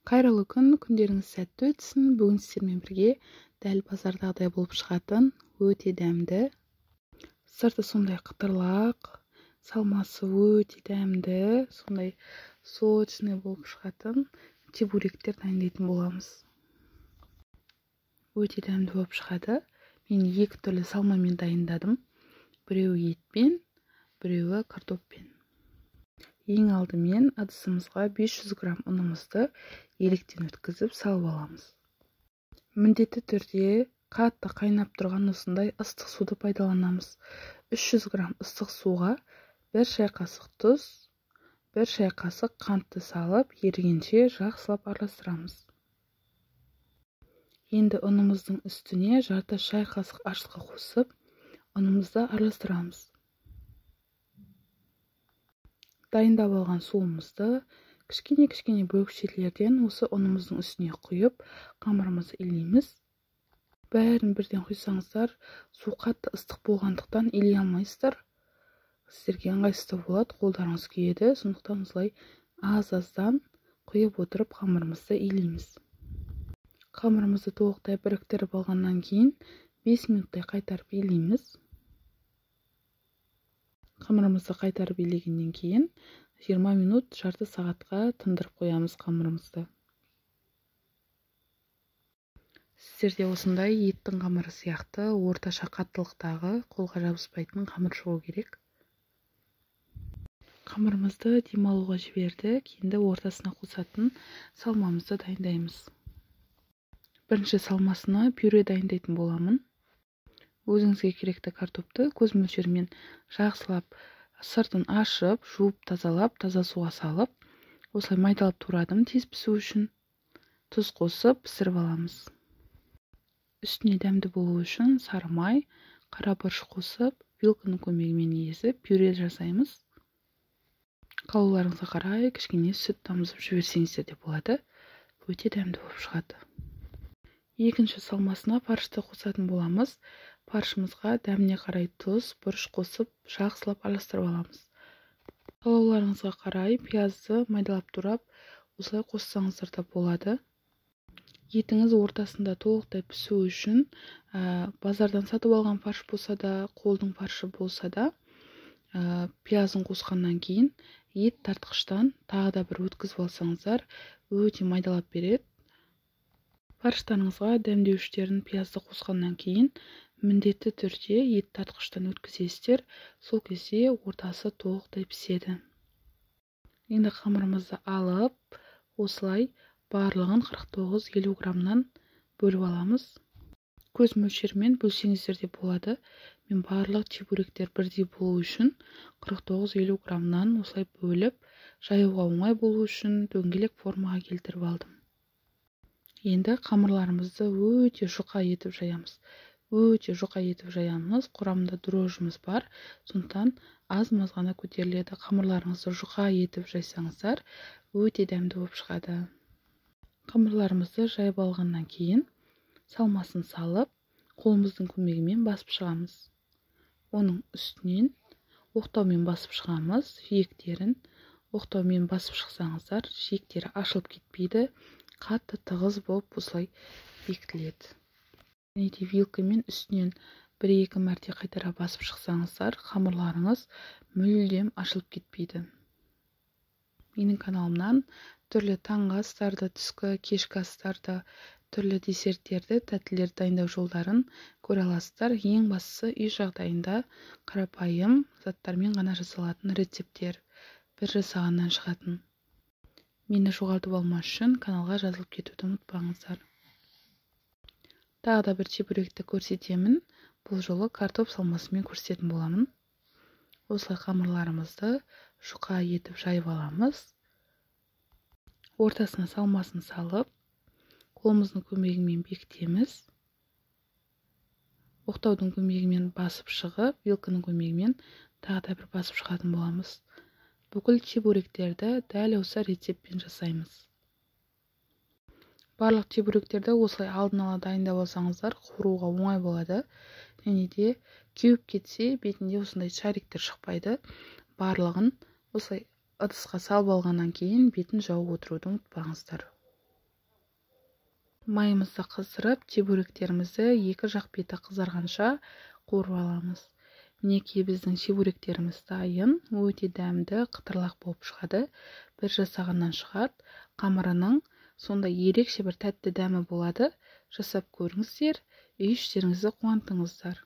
Қайырлы күн, күндеріңіз сәтті өтсін. Бүгін сіздермен бірге дәл базардағыдай болып шығатын өте дәмді, сырты сондай қытырлақ, салмасы өте дәмді, сондай сочный болып шығатын чебуректер дайындайтын боламыз. Өте дәмді болып шығады. Мен екі түрлі салмамен дайындадым. Біреуі етпен, біреуі картоппен. Ең алдымен ыдысымызға 500 грамм ұнымызды електен өткізіп салып аламыз. Міндетті түрде қатты қайнап тұрған осындай ыстық суды пайдаланамыз. 300 грамм ыстық суға 1 шай қасық тұз, 1 шай қасық қантты салып, ерігенше жақсылап араластырамыз. Енді ұнымыздың үстіне жарты шай қасық ашытқы қосып, ұнымызды араластырамыз. Дайындап алған суымызды кішкене-кішкене бөлікшелерден осы ұнымыздың үстіне құйып, қамырымызды илейміз. Бәрін бірден құйсаңыздар, су қатты ыстық болғандықтан илей алмайсыздар. Сіздерге ыңғайсыз болады, қолдарыңыз күйеді. Сондықтан осылай аз-аздан құйып отырып қамырымызды илейміз. Қамырымызды толықтай біріктіріп алғаннан кейін 5 минуттай қайтарып илейміз. Қамырымызды қайтарып илегеннен кейін 20 минут, жарты сағатқа тындырып қоямыз қамырымызды. Сіздерде осындай еттің қамыры сияқты орташа қаттылықтағы қолға жабыспайтын қамыр шығу керек. Қамырымызды демалуға жібердік. Енді ортасына қосатын салмамызды дайындаймыз. Бірінші салмасына пюре дайындайтын боламын. Өзіңізге керекті картопты көз мөлшерімен жақсылап сыртын ашып, жуып, тазалап, таза суға салып, осылай майдалап турадым тез пісу үшін. Тұз қосып пісіріп аламыз. Үстіне дәмді болу үшін сары май, қара бұрыш қосып, вилканың көмегімен езіп пюре жасаймыз. Қалауларыңызға қарай кішкене сүт тамызып жіберсеңіздер де болады. Өте дәмді болып шығады. Екінші салмасына фаршты қосатын боламыз. Фаршымызға дәміне қарай тұз, бұрыш қосып, жақсылап араластырып аламыз. Қалауларыңызға қарай пиязды майдалап турап, осылай қоссаңыздар да болады. Етіңіз ортасында толықтай пісу үшін, базардан сатып алған фарш болса да, қолдың фаршы болса да, пиязын қосқаннан кейін ет тартқыштан тағы да бір өткізіп алсаңыздар, өте майдалап береді. Фарштарыңызға дәмдеуіштерін пиязды қосқаннан кейін міндетті түрде ет тартқыштан өткізесіздер, сол кезде ортасы толықтай піседі. Енді қамырымызды алып, осылай барлығын 49-50 граммнан бөліп аламыз. Көз мөлшерімен бөлсеңіздер де болады. Мен барлық чебуректер бірдей болу үшін 49-50 граммнан осылай бөліп, жаюға оңай болу үшін дөңгелек формаға келтіріп алдым. Енді қамырларымызды өте жұқа етіп жаямыз. Өте жұқа етіп жаямыз. Құрамында дрожжымыз бар, сондықтан аз-маз ғана көтеріледі. Қамырларыңызды жұқа етіп жайсаңыздар, өте дәмді болып шығады. Қамырларымызды жайып алғаннан кейін салмасын салып, қолымыздың көмегімен басып шығамыз. Оның үстінен оқтаумен басып шығамыз. Жиектерін оқтаумен басып шықсаңыздар, жиектері ашылып кетпейді, қатты тығыз болып осылай бекітіледі. Және де вилкамен үстінен 1-2 мәрте қайтара басып шықсаңыздар, қамырларыңыз мүлдем ашылып кетпейді. Менің каналымнан түрлі таңғы астарды, түскі, кешкі астарды, түрлі десерттерді, тәттілерді дайындау жолдарын көре аласыздар. Ең бастысы үй жағдайында қарапайым заттармен ғана жасалатын рецепттер, бір жасағаннан шығатын. Мені жоғалтып алмас үшін каналға жазылып кетуді ұмытпаңыздар. Тағы да бір чебуректі көрсетемін. Бұл жолы картоп салмасымен көрсететін боламын. Осылай қамырларымызды жұқа етіп жайып аламыз. Ортасына салмасын салып, қолымыздың көмегімен бекітеміз. Оқтаудың көмегімен басып шығып, вилканың көмегімен тағы да бір басып шығатын боламыз. Бүкіл чебуректерді дәл осы рецептпен жасаймыз. Барлық чебуректерді осылай алдын ала дайындап алсаңыздар, қуыруға оңай болады. Және де кеуіп кетсе, бетінде осындай шариктер шықпайды. Барлығын осылай ыдысқа салып алғаннан кейін бетін жауып отыруды ұмытпаңыздар. Майымызды қыздырып, чебуректерімізді екі жақ беті қызарғанша қуырып аламыз. Мінекей, біздің чебуректеріміз дайын, өте дәмді, қытырлақ болып шығады. Бір жасағаннан шығады. Қамырының сондай ерекше бір тәтті дәмі болады. Жасап көріңіздер, үй іштеріңізді қуантыңыздар.